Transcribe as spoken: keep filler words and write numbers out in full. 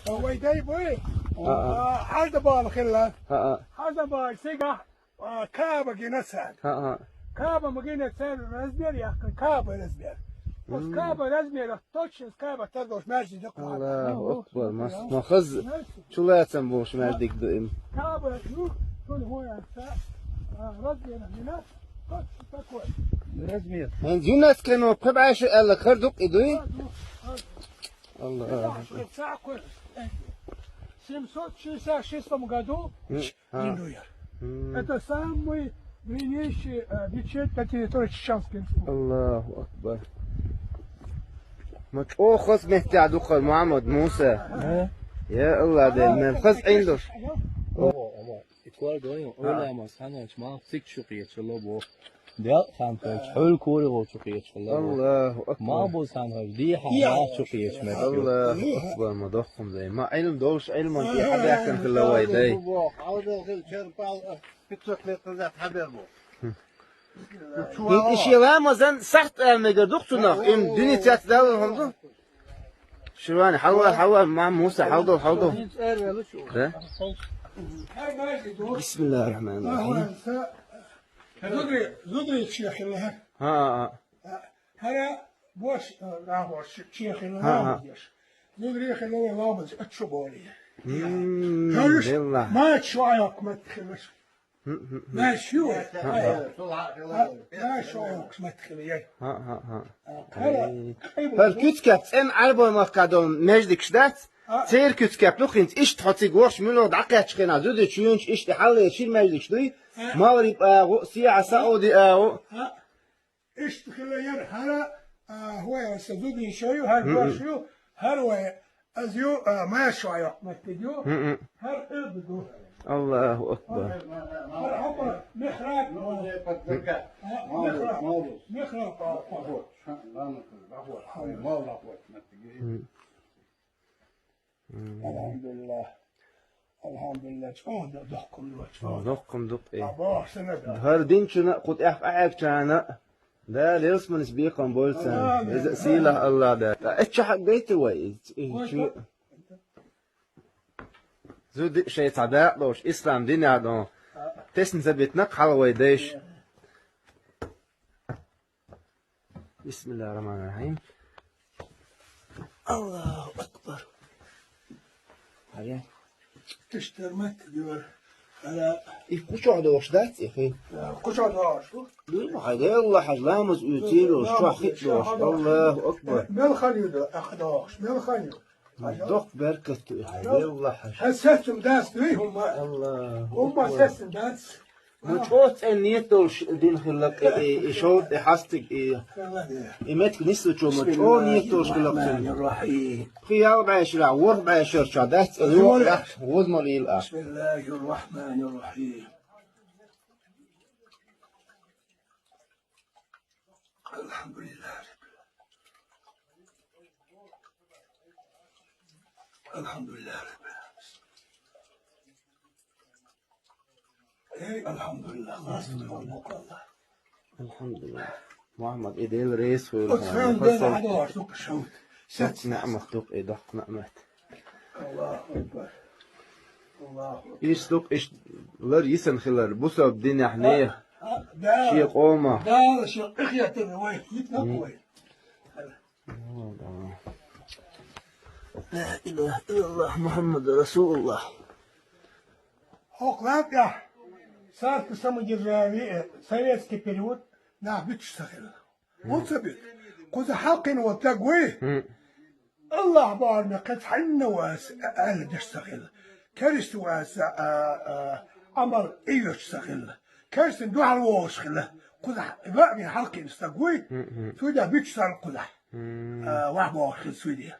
Вай дай буй. А, а. А, хьарда бала хилла. А, а. Хьарда бала сига, а, Каба гина цар. А, а. Каба ма гина цар, размер яхка, Каба размер. Ус Каба размер, точно Каба тардош мажи да Каба. Аллаху акбар. Мас, ма хаз чулацам бош маждик да им. Каба, ну, тон хоя, а, размер гина, точно такой. Размер. Эн юнас кено пхабашу алла кардук идуй. Аллах. В семьсот шестьдесят шестом году М, а. Индуяр. М. Это самый древнейший, э, мечеть на территории Чеченской Республики. Аллаху акбар. Ма чӀо хас меття духар Мухаммад Муса. А? Я Аллах, де, мен хас индуш. Ама, ама, итвар гойн, а. Ола ама, санач, ма, сик шукъия, чалабо. Дел хан тач, хӀул кури гъо чукъиячхилла. Аллаху акбар. Ма бу сан хӀул, ди хӀа ма чукъиячмет. Аллаху акбар, ма дохкум зай. Ма илм дош, илман ки хабякан хилла вай дай. Гин иши ламазан сахт амега духтунах, им дуни цят дал хонду. Ширвани, хьалла, хьалла, ма Муса, хьалдо, хьалдо. Да? Бисмиллахир рахманир рахим. Зудри, зудри чехилла. ХӀа, хӀа, хӀа. ХӀара бош, э, рагъош чехилла. ХӀа, хӀа. Зудри хилла ламаз ачу боли. М, Хьалуш, белла. Ма чуайок мат хилаш. М, м, м. Ма шу. ХӀа, хӀа. Ма чуайок мат хилла. ХӀа, хӀа, хӀа. ХӀара, Эй. Хар куцкап цӀен арбой махкадон междик шдац. А. Цер куцкап лухинц ишт хоци гош мило дакъяч хена зуди чуюнч ишти хьалле чир междик шдуй. А. Магриб агъу, сия Сауди агъу. А. Ишт хила яр хӀара, а, хӀуай аса зудин шаю, хӀар Мгм. баш ю, хӀар вай аз ю, а, ма шуайок маттиг ю, Мгм. хӀар ирд ду. Аллаху акбар. ХӀар хӀама михраб. А, михраб. Мгм. Алхамдулиллах. Алхамдулиллах. Чон да дохкум ду, чон. Дохкум ду, э. А, бо, сенада. Хар дин чуна, кут эх эх чана. Да, лелс манис бикон болцан. Амин. Из сила Аллах да. Та эча хак гайты вай. Вай, чу. Зуди шей цада лош, ислам дин адон. А. Тесн забитна халвай деш. Бисмиллахир рахманир рахим. Аллаху акбар. Аре. Тиштер мат дивар. Ара. И куча дош дац, ихи. Куча дош. Дуй ма хайда Аллах хаж ламаз уйти дош, чуа хит дош. Аллаху акбар. Мел хан юда, ах дош, мел хан юда. Дох беркат ту, Аллах. Хасатум дас дуй хумма. Аллах. Хумма сасум дас. Ну чо цен ниет долш дин хилла, э, э, шот, э, хастик, э. И мет нислу чо, ну чо ниет долш хилла цен. Хиял бай шира, вор бай шир чо, дас, э, вор, вор мал ил а. بسم الله الرحمن الرحيم. الحمد لله رب العالمين. الحمد لله رب العالمين. Эй, алхамдулиллах. Алхамдулиллах. Мухаммад, идел рейс хуйла. Сет нямах дук, и дох нямат. Аллаху акбар. Аллаху акбар. Иш дук, иш лар исан хилар, бусаб дин яхне. А, а, да. Ши къома. Да, ши къихятын вай, хитна вай. لا إله إلا الله محمد رسول الله. Хокълаб я. Царство самодержавие, э, советский период, на бич сахил. Мгм. Он сабит. Куза халкин вот такой. Мгм. Аллах бар ме кет ханна вас, а, ал деш сахил. Керис вас, а, а, амал иёч сахил. Керсин дуал вош хила. Куза ва ми халкин стагуй. Мгм. Суйда бич сар куза. Мгм. А, вах бош хил суйди.